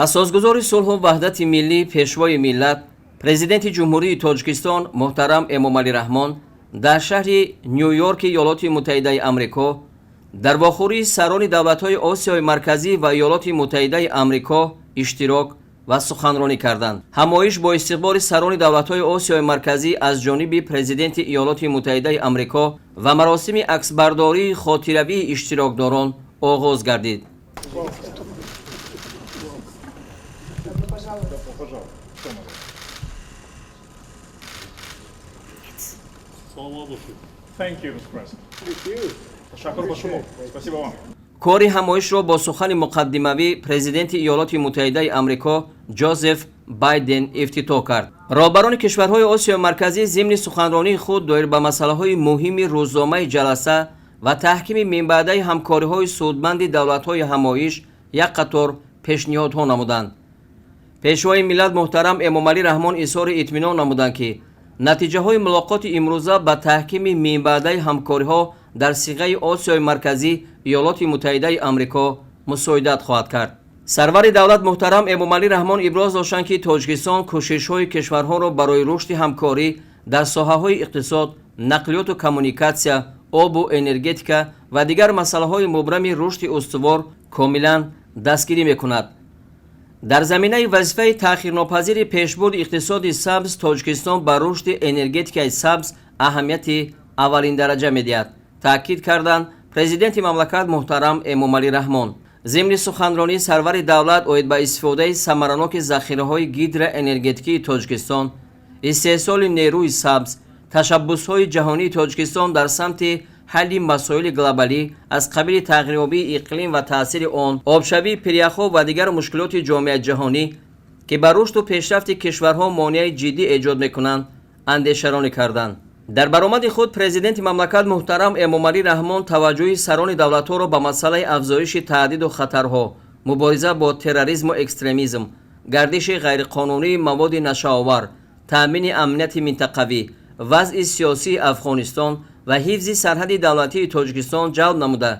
Асосгузори сулҳу ваҳдати миллӣ, Пешвои миллат, Президенти Ҷумҳурии Тоҷикистон муҳтарам Эмомалӣ Раҳмон дар шаҳри Ню-Йорки Иёлоти Муттаҳидаи Амрико дар вохӯрии сарони давлатҳои Осиёи Марказӣ ва Иёлоти Муттаҳидаи Амрико иштирок ва суханронӣ карданд. Ҳамоиш бо истиқболи сарони давлатҳои Осиёи Марказӣ аз ҷониби Президенти Иёлоти Муттаҳидаи Амрико ва маросими аксбардории хотиравии иштирокдорон оғоз гардид. Кори ҳамоишро бо сухани муқаддимавӣ Президенти Иёлоти Муттаҳидаи Амрико Ҷозеф Байден ифтитоҳ кард. Роҳбарони кишварҳои Осиёи Марказӣ зимни суханронии худ доир ба масъалаҳои муҳими рӯзномаи ҷаласа ва таҳкими минбаъдаи ҳамкориҳои судманди давлатҳои ҳамоиш як қатор пешниҳодҳо намуданд. Пешвои миллат муҳтарам Эмомалӣ Раҳмон изҳори итминон намуданд, ки натиҷаҳои мулоқоти имрӯза ба таҳкими минбаъдаи ҳамкориҳо дар сиғаи Осиёи Марказӣ Иёлоти Муттаҳидаи Амрико мусоидат хоҳад кард. Сарвари давлат муҳтарам Эмомалӣ Раҳмон иброз доштанд, ки Тоҷикистон кӯшишҳои кишварҳоро барои рушди ҳамкорӣ дар соҳаҳои иқтисод, нақлиёту коммуникатсия, обу энергетика ва дигар масъалаҳои мубрами рушди устувор комилан дастгирӣ мекунад. Дар заминаи вазифаи таъхирнопазири пешбурди иқтисоди сабз Тоҷикистон ба рушди энергетикаи сабз аҳамияти аввалиндараҷа медиҳад, таъкид карданд Президенти мамлакат муҳтарам Эмомалӣ Раҳмон. Зимни суханронии сарвари давлат оид ба истифодаи самараноки захираҳои гидроэнергетикии Тоҷикистон, истеҳсоли нерӯи сабз, ташаббусҳои ҷаҳонии Тоҷикистон дар самти ҳалли масоили глобалӣ аз қабили тағйирёбии иқлим ва таъсири он, обшавии пиряхҳо ва дигар мушкилоти ҷомеаи ҷаҳонӣ, ки ба рушду пешрафти кишварҳо монеаи ҷиддӣ эҷод мекунанд, андешаронӣ карданд. Дар баромади худ Президенти мамлакат муҳтарам Эмомалӣ Раҳмон таваҷҷӯҳи сарони давлатҳоро ба масъалаи афзоиши таҳдиду хатарҳо, мубориза бо терроризму экстремизм, гардиши ғайриқонунии маводи нашъаовар, таъмини амнияти минтақавӣ, вазъи сиёсии Афғонистон ва ҳифзи сарҳади давлатии Тоҷикистон ҷалб намуда,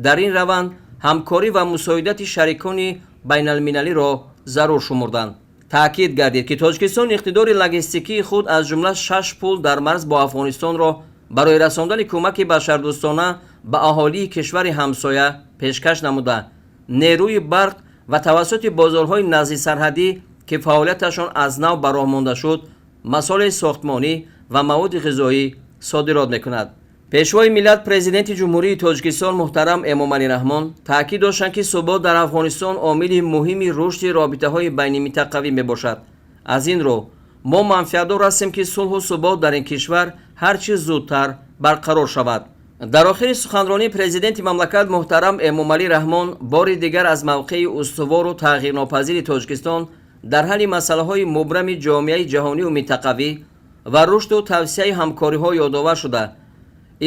дар ин раванд ҳамкорӣ ва мусоидати шарикони байналмилалиро зарур шумурданд. Таъкид гардид, ки Тоҷикистон иқтидори логистикии худ, аз ҷумла шаш пул дар марз бо Афғонистонро барои расондани кӯмаки башардӯстона ба аҳолии кишвари ҳамсоя пешкаш намуда, нерӯи барқ ва тавассути бозорҳои наздисарҳадӣ, ки фаъолияташон аз нав ба роҳ монда шуд, масолеҳи сохтмонӣ ва маводи ғизоӣ содирот мекунад. Пешвои миллат, Президенти Ҷумҳурии Тоҷикистон муҳтарам Эмомалӣ Раҳмон таъкид доштанд, ки субот дар Афғонистон омили муҳими рушди робитаҳои байниминтақавӣ мебошад. Аз ин рӯ мо манфиатдор ҳастем, ки сулҳу субот дар ин кишвар ҳар чӣ зудтар барқарор шавад. Дар охири суханронии Президенти мамлакат муҳтарам Эмомалӣ Раҳмон бори дигар аз мавқеи устувору тағйирнопазири Тоҷикистон дар ҳалли масъалаҳои мубрами ҷомеаи ҷаҳониву минтақавӣ ва рушду тавсеаи ҳамкориҳо ёдовар шуда,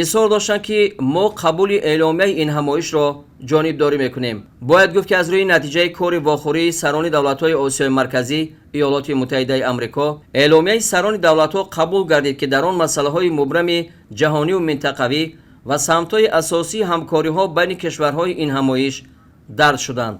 изҳор доштанд, ки мо қабули эъломияи ин ҳамоишро ҷонибдорӣ мекунем. Бояд гуфт, ки аз рӯи натиҷаи кори вохӯрии сарони давлатҳои Осиёи Марказӣ Иёлоти Муттаҳидаи Амрико эъломияи сарони давлатҳо қабул гардид, ки дар он масъалаҳои мубрами ҷаҳониву минтақавӣ ва самтҳои асосии ҳамкориҳо байни кишварҳои ин ҳамоиш дарҷ шуданд.